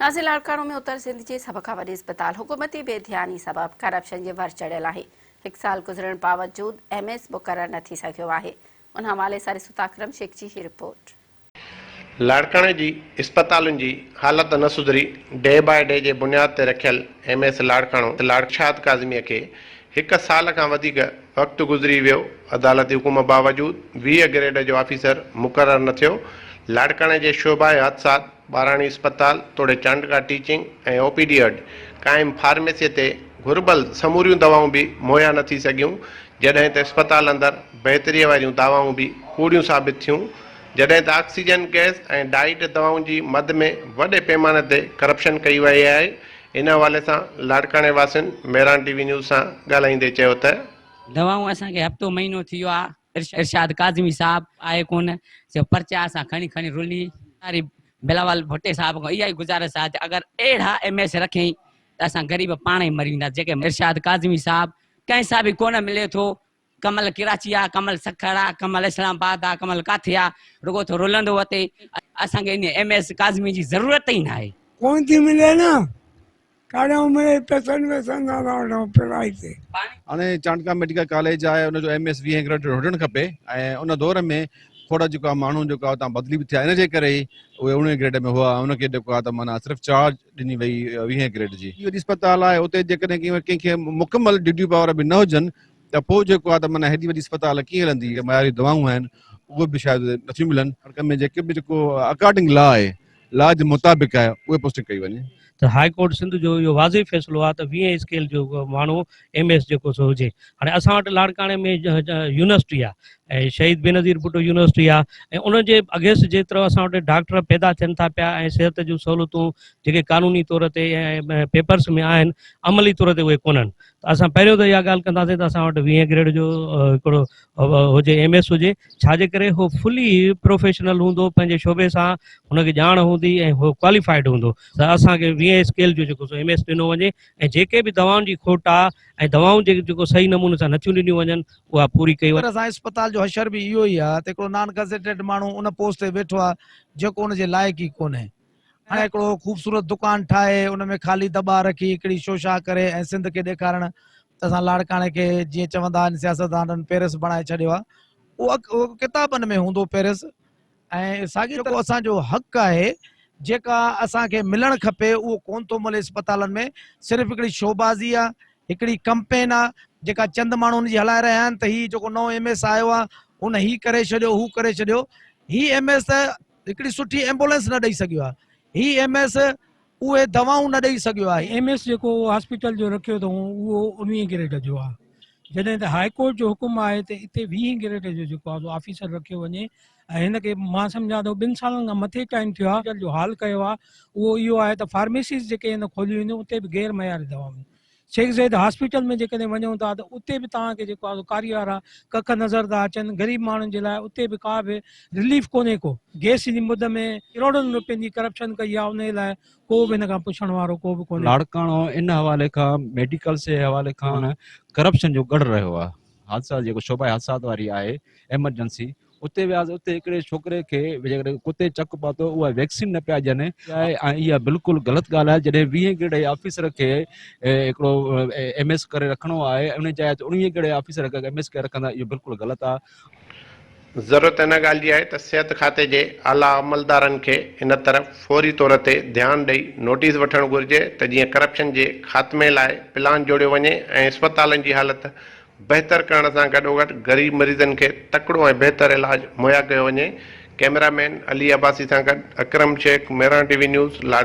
ناظر لاڙڪاڻو ۾ اتر سنڌ جي سڀ کان وڏي اسپتال حڪومتي بي ڌياني سبب ڪرپشن جي ور چڙهيل آهي، هڪ سال گذرڻ باوجود ايم ايس مقرر نه ٿي سگهيو آهي، ان حوالي سان ڏسو ٿا اڪرم شيخ جي هي رپورٽ. لاڙڪاڻي جي اسپتالن جي حالت نه سڌري، ڊي باء ڊي جي بنياد تي رکيل ايم ايس لاڙڪاڻو ارشاد ڪاظميء کي هڪ سال کان وڌيڪ وقت گذري ويو، عدالتي حڪم باوجود 20 گريڊ جو آفيسر مقرر نه ٿيو، لاڙڪاڻي جي شعبه حادثات ٻاراڻي اسپتال توڙي Chandka teaching ۽ O P D اڏ قائم فارميسي تي گهربل سموريون دوائون به مهيا نه ٿي سگهيون، جڏهن ته اسپتال اندر بهتري واريون دعوائون به ڪوڙيون ثابت ٿيون، جڏهن ته آڪسيجن گئس ۽ ڊائيٽ دوائن جي مد ۾ وڏي پيماني تي ڪرپشن ڪئي وئي آهي، ان حوالي سان لاڙڪاڻي واسين مهراڻ ٽي وي نيوز سان ڳالهائيندي چيو ته. دوائون اسان کي هفتو مهينو ٿي ويو آهي. ارشاد ڪاظمي صاحب آهي ڪونه جو پرچا اسان کڻي کڻي رلي ساري بلاول ڀٽي صاحب کان اها ئي گذارش آهي ته اگر اهڙا ايم ايس رکين ته اسان غريب پاڻ ئي مري وينداسين جيڪي ارشاد ڪاظمي صاحب ڪنهن سان به ڪونه ملي ٿو ڪمل ڪراچي آ ڪمل سکر آ ڪمل اسلام آباد آ ڪمل ڪاٿي آ رڳو ٿو رلندو وتي اسان کي ان ايم ايس ڪاظمي جي ضرورت ئي ناهي. ڪونه ٿي ملي نه. ڪاڏانهن ملي پئسن وئسن سان ٿا وٺون پرائي تي. هاڻي چانڊڪا ميڊيڪل ڪاليج آهي ان جو ايم ايس ويهين گريڊ هجڻ کپي ۽ ان دور ۾ کوڙ جيڪو آهي ماڻهو جيڪو آهي اتان بدلي به ٿيا ان جي ڪري ئي اهي اڻويهين گريڊ ۾ هئا ان کي جيڪو آهي ته معنيٰ صرف چارج ڏني وئي ويهين گريڊ جي. وڏي اسپتال آهي اتي جيڪڏهن ڪنهن کي مڪمل ڊيوٽي پاور به نه هجن ته پوء جيڪو آهي ته معنيٰ هيڏي وڏي اسپتال ڪيئن هلندي معياري دوائون آهن اهي به شايد نٿيون ملن. ۾ جيڪي به جيڪو اڪارڊنگ لا آهي لا جي مطابق آهي اهي پوسٽنگ ڪئي وڃي. ته هاء ڪورٽ سنڌ جو اهو واضح فيصلو آهي ته ويهين اسڪيل جو ماڻهو ايم ايس جيڪو سو هجي. هاڻي اسان وٽ لاڙڪاڻي ۾ يونيورسٽي آهي ۽ شهيد بينظير ڀٽو يونيورسٽي آهي ۽ ان جي اگينسٽ جيترو اسان وٽ ڊاڪٽر پيدا ٿين ٿا پيا ۽ صحت جون سهولتون جيڪي قانوني طور تي ۽ پيپرس ۾ آهن عملي طور تي اهي ڪونهن ته اسان پهريون ته اها ڳالهه ڪنداسين ته اسان وٽ ويهين گريڊ جو هڪڙو هجي ايم ايس هجي ڇا جي ڪري هو فلي پروفيشنل هوندو پنهنجي شعبي سان هن کي ڄاڻ هوندي ۽ هو ڪواليفائيڊ هوندو ته اسان کي ويهين اسڪيل جو جيڪو سو ايم ايس ڏنو وڃي ۽ جيڪي به دوائن جي کوٽ آ ۽ دوائون جيڪي جيڪو صحيح نموني سان نٿيون ڏنيون وڃن اها پوري ڪئي وڃي. پر اسان اسپتال جو حشر به اهو ئي آ ته هڪڙو نان گزيٽيڊ ماڻهو ان پوسٽ تي ويٺو آ جيڪو ان جي لائق ئي ڪونهي. هاڻي هڪڙو خوبصورت دڪان ٺاهي ان ۾ خالي دٻا رکي هڪڙي شوشا ڪري ۽ سنڌ کي ڏيکارڻ ته اسان لاڙڪاڻي کي جيئن چوندا آهن سياستدانن پيرس بڻائي ڇڏيو آهي اهو ڪتابن ۾ هوندو پيرس ۽ ساڳي طرح اسان جو حق آهي جيڪا اسان کي ملڻ کپي اهو ڪون ٿو ملي اسپتالن ۾ صرف هڪڙي شوبازي آهي هڪڙي ڪمپين آهي جيڪا چند ماڻهو ان جي هلائي رهيا آهن ته هي جيڪو نئون ايم ايس آيو آهي ان هي ڪري ڇڏيو هو ڪري ڇڏيو هي ايم ايس ته هڪڙي سٺي ايمبولينس نه ڏئي سگهيو آهي هي ايم ايس اهي دوائون نه ڏئي سگهيو آهي. ايم ايس جيڪو هاسپيٽل جو رکيو اٿئون اهو اڻويهين گريڊ جو آهي جڏهن ته هاء ڪورٽ جو حڪم آهي ته اتي ويهين گريڊ جو جيڪو آهي سو آفيسر رکيو وڃي ۽ هن کي مان سمجهان ٿو ٻن سالن کان مٿي ٽائيم ٿيو آهي جو حال ڪيو آهي اهو اهو آهي ته فارميسيز جيڪي هن کوليون آهن اتي به غير معياري دوائون شيخ زيد هاسپيٽل ۾ جيڪڏهن وڃون ٿا ته اتي به توهان کي جيڪو آهي سو ڪاري وارا ڪک نظر ٿا اچن غريب ماڻهن جي لاء اتي به ڪا به رليف ڪونهي ڪو گئس جي مد ۾ ڪروڙن روپين جي ڪرپشن ڪئي آهي انهي لاء ڪو به هن کان پڇڻ وارو ڪو به ڪونهي. لاڙڪاڻو ان حوالي کان ميڊيڪلس جي حوالي کان ڪرپشن جو ڳڙهه رهيو آهي حادثا جيڪو شعبه حادثات واري آهي ايمرجنسي اتي وياسين اتي هڪڙي ڇوڪري کي جيڪڏهن ڪتي چڪ پاتو اها ويڪسين نه پيا ڏين ۽ اها بلڪل غلط ڳالهه آهي جڏهن ويهين گريڊ جي آفيسر کي هڪڙو ايم ايس ڪري رکڻو آهي ان جاء تي اڻويهين گريڊ جي آفيسر کي ايم ايس ڪري رکندا اهو بلڪل غلط آهي. ضرورت ان ڳالهه جي آهي ته صحت کاتي جي اعليٰ عملدارن کي ان طرف فوري طور تي ڌيان ڏئي نوٽيس وٺڻ گهرجي ته جيئن ڪرپشن جي خاتمي لاء پلان جوڙيو وڃي ۽ اسپتالن جي حالت بهتر ڪرڻ سان گڏوگڏ غريب مريضن کي تڪڙو ۽ بهتر علاج مهيا ڪيو وڃي، ڪئميرا مين علي عباسي سان گڏ Akram Shaikh, Mehran T V news, Larkana.